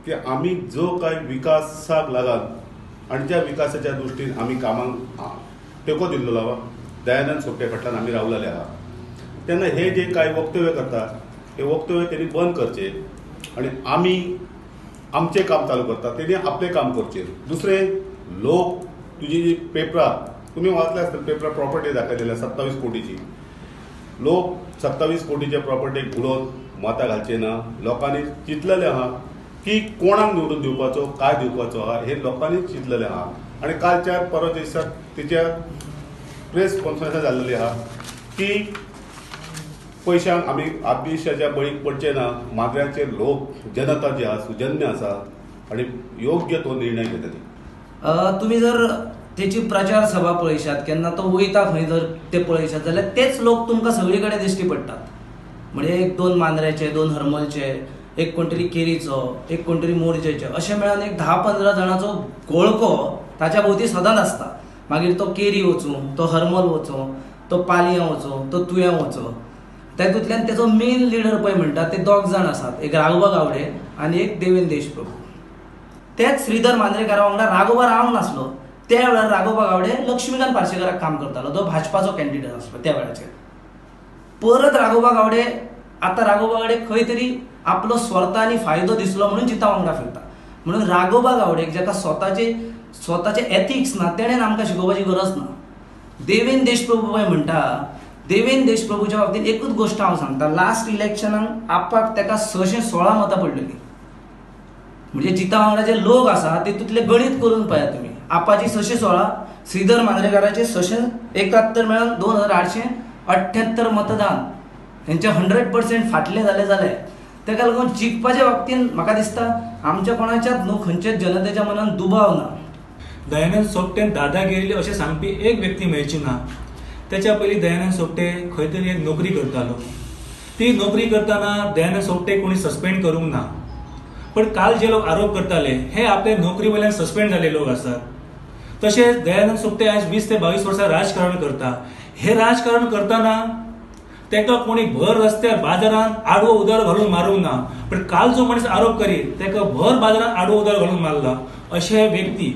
की आमी जो काय विकासाक लागून आनी ज्या विकासाच्या दृश्टीन आमी कामांक तेंको दिल्लो आहा, दयानंद सोपटे फाटल्यान आमी रावलेले आहा, तेन्ना हे जे काय वक्तव्य करता हे वक्तव्य तेणी बंद करचे आनी आमी आमचें काम चालू करता, तेणी आपलें काम करचें. दुसरें, लोक तुजी जी पेपरां तुमी वाचले आसतले, पेपरां प्रॉपर्टी दाखयलेली 27 कोटीची, लोक 27 कोटीच्या प्रॉपर्टीक उलोवन मतां घालचे ना. लोकांनी चिंतलेलें आहा की कोणाक निवडून दिवपाचो, काय दिवपाचो आहा हे लोकांनी चिंतलेलें आहा. आनी कालच्या परवाच्या दिसा तेच्या प्रेस कॉन्फरन्सां जाल्लेली आहा की पयशांक आमी आपिशाच्या बळीक पडचे ना, मांद्र्यांचे लोक जनता जी आहा सुजन्य आसा आनी योग्य तो निर्णय घेतली. तुमी जर तेची प्रचार सभा पळयशात, केन्ना तो वयता खंय जर ते पळयशात जाल्यार तेच लोक तुमकां सगळे कडेन दिश्टी पडटात. म्हणजे एक दोन मांद्र्याचे, दोन हरमलचे, एक कोण तरी केरीचो, एक कोण तरी मोरजेचे, अशें मेळून एक 10-15 जाणांचो गोळको ताच्या भोंवती सदांच आसता. मागीर तो केरी वचूं, तो हरमल वचूं, तो पालयां वचूं, तो तुयां वचूं, तातूंतल्यान तेजो मेन लिडर पळय म्हणटा ते दोग जाण आसात, एक राघोबा गावडे आनी एक देवेंद्र देशप्रभू. तेच श्रीधर मांद्रेकारा वांगडा राघोबा रावंक नासलो त्या वेळार राघोबा गावडे लक्ष्मीकांत पार्सेकाराक काम करतालो, तो भाजपाचो कॅन्डिडेट आसलो त्या वेळाचेर. परत राघोबा गावडे आतां राघोबा गावडे खंय तरी आपलो स्वर्थ आनी फायदो दिसलो म्हणून जिता वांगडा फिरता. म्हणून राघोबा गावडेक जाका स्वताचे एथिक्स ना तेणेन आमकां शिकोवपाची गरज ना. देवेंद्र देशप्रभू पळय म्हणटा, देवेंद्र देशप्रभूच्या बाबतींत एकूच गोश्ट हांव सांगता, लास्ट इलेक्शनाक आपाक ताका 616 मतां पडलेलीं. म्हणजे जिता वांगडा जे लोक आसा तितूंतलें गणीत करून पळयात तुमी, आपाची 616, श्रीधर मांद्रेकाराचे 671 मेळून 2878 मतदान, हेंचे 100% फाटलें जालें जालें. ताका लागून जिखपाच्या बाबतींत म्हाका दिसता आमच्या कोणाच्याच न्हू खंयच्याच जनतेच्या मनान दुबाव ना. दयानंद सोपटेन दादागिरी अशें सांगपी एक व्यक्ती मेळची ना. त्याच्या पयलीं दयानंद सोपटे खंय तरी एक नोकरी करतालो, ती नोकरी करतना दयानंद सोपटे कोणी सस्पेंड करूंक ना. पण काल जे लोक आरोप करताले हे आपले नोकरी वयल्यान सस्पेंड जाल्ले लोक आसात. तशेंच दयानंद सोपटे आयज 20 ते 22 वर्सां राजकारण करता. हे राजकारण करतना ताका कोणी भर रस्त्यार बाजारांत आडवो उदर घालून मारूंक ना, पण काल जो मनीस आरोप करीत ताका भर बाजारांत आडवो उदर घालून मारला. अशे व्यक्ती